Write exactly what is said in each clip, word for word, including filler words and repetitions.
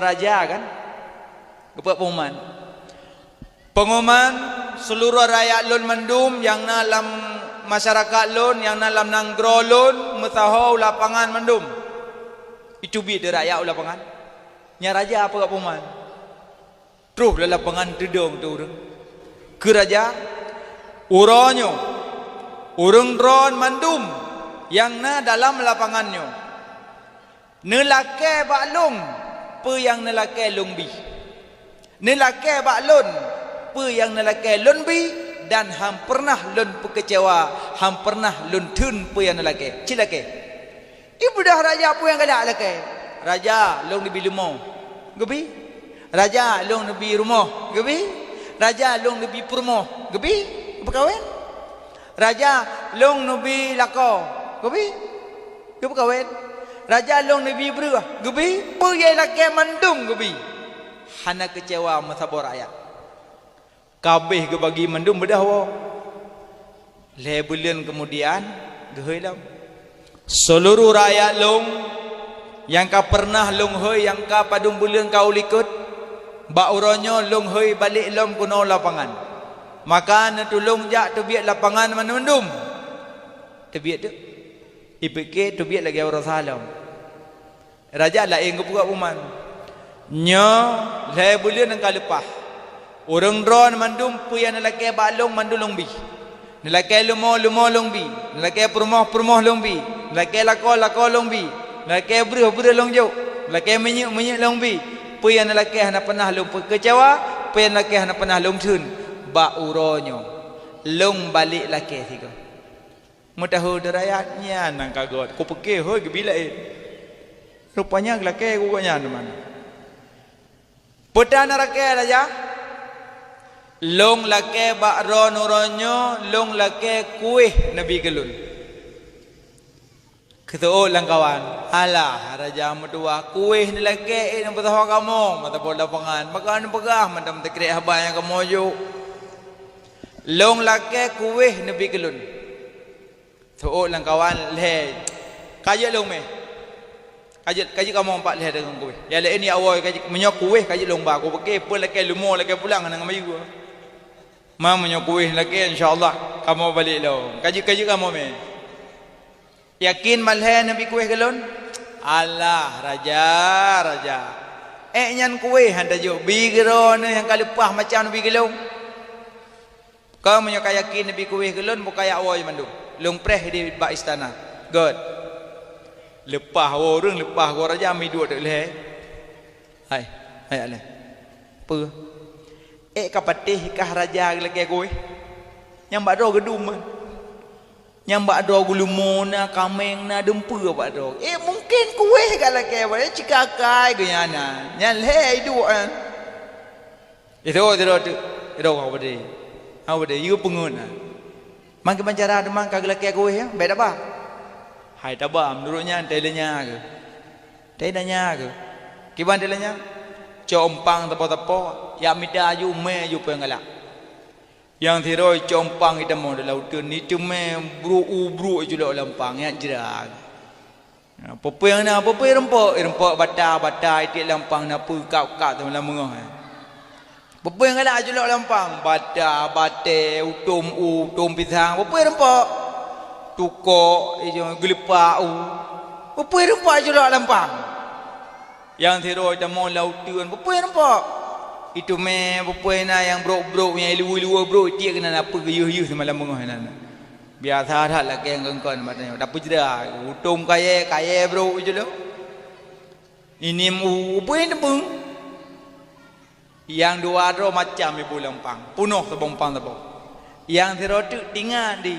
Raja kan? Geupeugah pengumuman. Pengumuman, seluruh rakyat lôn mandum nyang na lam masyarakat lôn, nyang na lam nanggroe lôn, meusaho u lapangan mandum. Itu biet rakyat u lapangan. Nyan raja peugah pengumuman. Troh lam lapangan teudong teuh ureuëng. Keu raja, uroe nyoe, ureuëng droe mandum nyang na dalam lapangan nyoe, neulakée bak lôn peue nyang neulakée lôn bi. Neulakée bak lôn peue nyang neulakée lôn bi, dan han peureunah lôn peukeucewa, han peureunah lôn theun peue nyang neulakée. Cit lakée. Ibeudôh raja peue nyang galak lakée. "Raja, lôn neubi leumo." Geubi. "Raja, lôn neubi rumoh." Geubi. "Raja, lôn neubi peurumoh." Geubi. Geupeukawen. "Raja, lôn neubi lakoe." Geubi. Geupeukawen. "Raja, lôn neubi breueh." Geubi. Peue nyang lakée mandum geubi. Hana keucewa meusaboh rakyat. Ka abéh geubagi mandum beudôh woe. Lhée buleuen keumudian, geuhôi lom. Seuluruh rakyat lôn nyang ka peureunah lôn hôi nyang ka padum buleuen ka u likot, bak uroe nyoe lôn hôi balek lom keunoe lapangan. Maka neutulông jak teubiet lapangan mandum-mandum. Teubiet teuk. Ipike teubiet lagée uroe salom. Raja laén geupeugah pengumuman, "Nyoe lhée buleuen nyang ka leupah. Ureuëng droe mandum peue nyang neulakée bak lôn mandum lôn bi. Neulakée leumo, leumo lôn bi. Neulakée peurumoh, peurumoh lôn bi. Neulakée lakoe, lakoe lôn bi. Neulakée breueh, breueh lôn jok. Neulakée minyeuk, minyeuk lôn bi. Peue nyang neulakée hana peureunah lôn peukeucewa, peue nyang neulakée hana peureunah lôn theun. Bak uroe nyoe, lôn balek lakée sigoe." Meutahô deurayat nyan nyang ka gét, kupiké hôi geubi laén. Rupanya geulakée geuh nyan teuma. Peue tan neulakée raja? Lôn lakée bak droeneuh uroe nyoe, lôn lakée kuéh neubi keu lôn. Geuseuôt lam kawan, "Alah, raja meutuwah, kuéh neulakée ék neupeusaho kamoe mata boh lapangan, maka neupeugah mantong teukrek haba nyang kamoe jok. Lôn lakée kuéh neubi keu lôn." Seuôt lam kawan lhée, "Ka jeuet lôn mé. Ka jeuet, ka jeuet kamoe pat lhée deungon kuéh. Nyang laén jak woe, ka jeuet, meunyoe kuéh ka jeuet lôn ba, kupiké peue lakée leumo lakée pulang hana ngon bayeue. Ma meunyoe kuéh lakée, insya Allah kamoe balek lom. Ka jeuet, ka jeuet kamoe mé. Yakin ban lhée neubi kuéh keu lôn?" "Alah, raja, raja. Ék nyan kuéh han tajok, bi keu droeneuh nyang ka leupah macam neubi keu lôn." "Ka meunyoe ka yakin neubi kuéh keu lôn, bukaya woe mandum. Lôn preh di bak istana." Gét. Leupah woe ureuëng, leupah goe raja, mi duek teuk lhée. "Hai, hai alée. Peue? Ék ka patéh kah raja geulakée kuéh? Nyang bak droe geudum meuh. Nyang bak droe geuleumo na, kaméng na, dumpeue bak droe. Ék mungken kuéh ka lakée bak, ék cikakai geuh nyan na. Nyan lhée iduek nyan." Sidroe-sidroe teuk, sidroe haba deh. Haba deh, yue peungeut na. "Man kiban cara teuma ka geulakée kuéh nyan, bék taba?" "Hai taba, meunurot nyan tai lanya keuh. Tai lanya keuh." "Kiban tai lanya?" "Cok umpang sapo-sapo, jak mita aju mé aju peue nyang galak. Nyang sidroe cok umpang itamong dalam uteuen, iteumé brok u brok iculok lam umpang, nyan jra." "Peue-peue nyang na, peue-peue irumpok?" "Irumpok bata, bata itiek lam umpang na peue kab-kab teuma lam beungoh." "Peue-peue nyang galak iculok lam umpang?" "Bata, batée, utom u, utom pisang, peue-peue irumpok. Tukok, ijo, geuleupah u. Peue-peue irumpok iculok lam umpang." Nyang sidroe tamong lam uteuen, peue-peue irumpok. Iteumé peue-peue na nyang brok-brok, nyang iluwa-luwa brok, itiek keunan na peue geuyeuh-yeuh seumalam beungoh inan. Biasa that lakée ngon kon, tapeujra, utom kayée, kayée brok iculok. Inim u, ubé neubeueng. Nyang dua droe macam ibu lam umpang, peunoh saboh umpang saboh. Nyang sidroe teuk tingat di.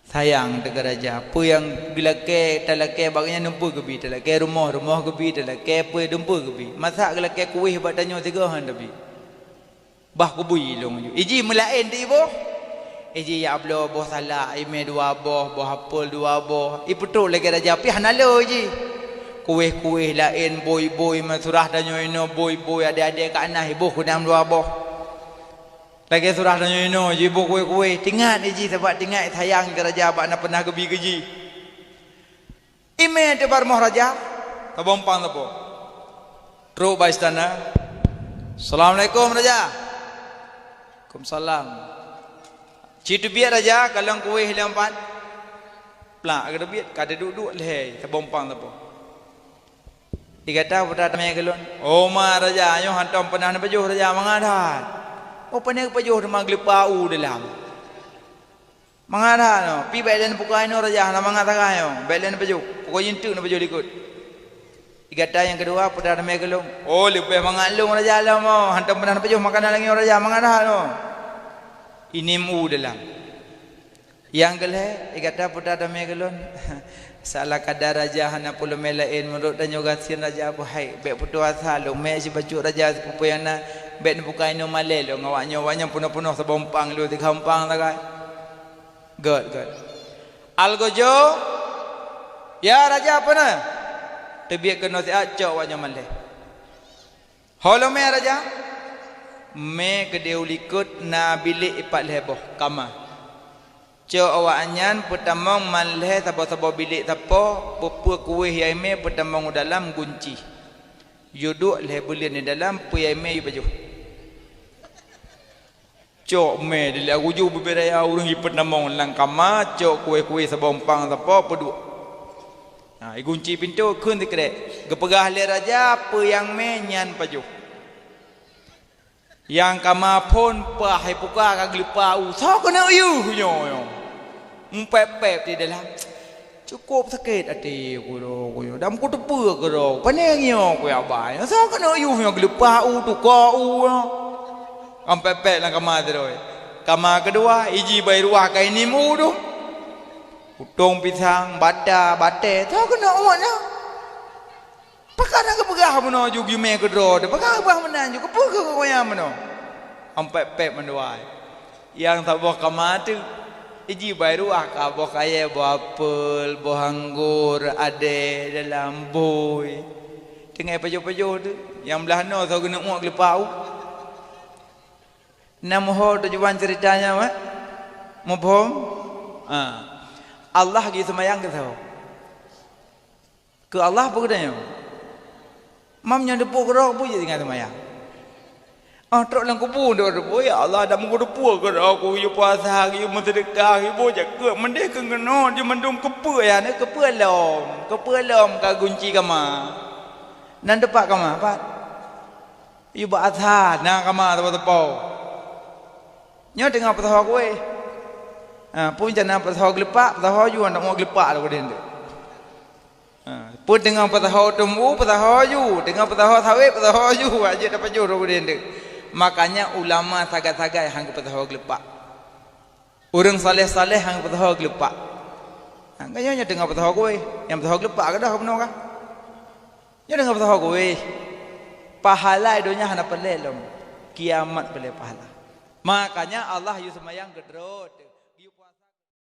Sayang teuka raja, peue nyang geulakée, talakée bak nyan dumpeue geubi, talakée rumoh, rumoh geubi, talakée peue dumpeue geubi. Masa geulakée kuéh bak tanyoe sigoe han tabi. Bah kubui lôn ju. Iji meulaén di boh. Iji yak bloe boh salak, imé dua boh, boh apel dua boh. Ipeutrok lagée raja pih hana le iji. Kuéh-kuéh laén boi-boi meusurah tanyoe inoe boi-boi adé-adé ka na iboh keunam dua boh. Lagée surah tanyoe inoe jiboh kuéh-kuéh, tingat iji sabab tingat sayang keu raja bak na peunah geubi keu jih. Imé teuba rumoh raja, saboh umpang saboh. Trok bak istana. "Assalamualaikum, Raja." "Waalaikumsalam." "Ci teubiet, Raja, kalon kueh lé empat." Plak geuteubiet, ka teuduek-duek lhèe saboh umpang saboh. Digata putra tamè keu lôn. "Oh ma, Raja, nyoe hantom peunah neupajoh, Raja, mangat that." "Oh, pane geupajoh teuma geuleupah u dalam." "Mangat that nyoe, pi bèk lé neubuka inoe, Raja, hana mangat sagai nyoe, bèk lé neupajoh, pokok jih eunteuk neupajoh likot." Digata nyang keudua, putra tamè keu lôn. "Oh, leubeh mangat lôn, Raja, lom nyoe, hantom peunah neupajoh makanan lagèe nyoe, Raja, mangat that nyoe." Inim u dalam. Nyang keulhèe, digata putra tamè keu lôn. "Salah kada, Raja, hana peulomè laén, meunurot tanyoe gasien Raja beuhai, bèk putôh asa lôn, mè sibacut Raja sipeue-peue nyang na, bèk neubuka inoe malèe lôn ngon awaknyoe, awaknyoe peunoh-peunoh saboh umpang lôn, tiga umpang sagai." "Gèt, gèt." "Algojo, ya Raja, peue na?" "Teubiet keunoe siat, cok awaknyoe malèe." "Ho lôn mè, Raja?" "Mè keudéh u likot na bilék ipat lhèe boh, kama. Cok awaknyan peutamong malèe saboh-saboh bilék sapo, peue-peue kueh nyang imè peutamong u dalam gunci. Yue duek lhèe buleuen di dalam, peue nyang imè yue pajoh." Cok mè dilèe, ujoe bubé raya ureueng jipeutamong lam kama, cok kueh-kueh saboh umpang sapo, peuduek. Ha, igunci pintoe, kheun sikrek. Geupeugah lé raja peue nyang mè nyan pajoh. Nyang kama phôn paih ipuka ka geuleupah u. Soe keuneuk yuh nyoe, nyoe? Meupèp-pèp di dalam. Cukôp sakét até kudroe, kudroe. Dan kuteupeue keudroe. Pane nyoe kuyah bai. Soe keuneuk yuh nyoe geuleupah u, tuko u nyoe. Ka meupèp-pèp lam kama sidroe. Kama keudua, iji bai ruah ka inim u dum. Utông pisang, bata, batèe. Soe keuneuk uet nyoe? Pakon na geupeugah bunoe ju geumè keudroe teuh? Pakon geupeugah meunan ju? Keupeue keu geugoyang bunoe? Ampék-pék mandua. Nyang saboh kama teuk, iji bai ruah ka boh kayèe, boh apel, boh anggô, adèe, dalam bôi. Teungoh pajoh-pajoh teuk, nyang blah noe soe geuneuk muet geuleupah u. Na meuho tujuan ceurita nyan, eh? Muphom? Ah. Allah geuseumayang keu soe? Keu Allah peue geutanyoe? Mam nyoe teupeue keudroe peue jeuet tinggai seumayang? Oh, trok lam kubu, trok teupeue, "Ya Allah, dak meukeudeupeue keudroe ku, yue puasa, yue meuseudeukah, yue boh jakeuet, meudeh keu keunoe jih mandum keupeue ya, keupeue lom, keupeue lom ka gunci kama." Nan teupat kama, pat? Yue bak asa, na kama teupeu-teupeu. Nyoe teungoh peusaho kueh. Ha, peue rencana peusaho geuleupah, peusaho ju, handak muet geuleupah lom keudeh nteuk. Ha, peue teungoh peusaho tuem u, peusaho ju, teungoh peusaho sawét, peusaho ju, jeuet tapajoh lom keudeh nteuk. Makanya ulama sagai-sagai han geupeusaho geuleupah. Ureueng saleh-saleh han geupeusaho geuleupah. Ha, nyoe, nyoe teungoh peusaho kueh, nyang peusaho geuleupah keudroe bunoe kah? Nyoe teungoh peusaho kueh. Pahala donya hana peureulèe lom, kiamat peureulèe pahala. Makanya Allah yue seumayang keudroe teuh.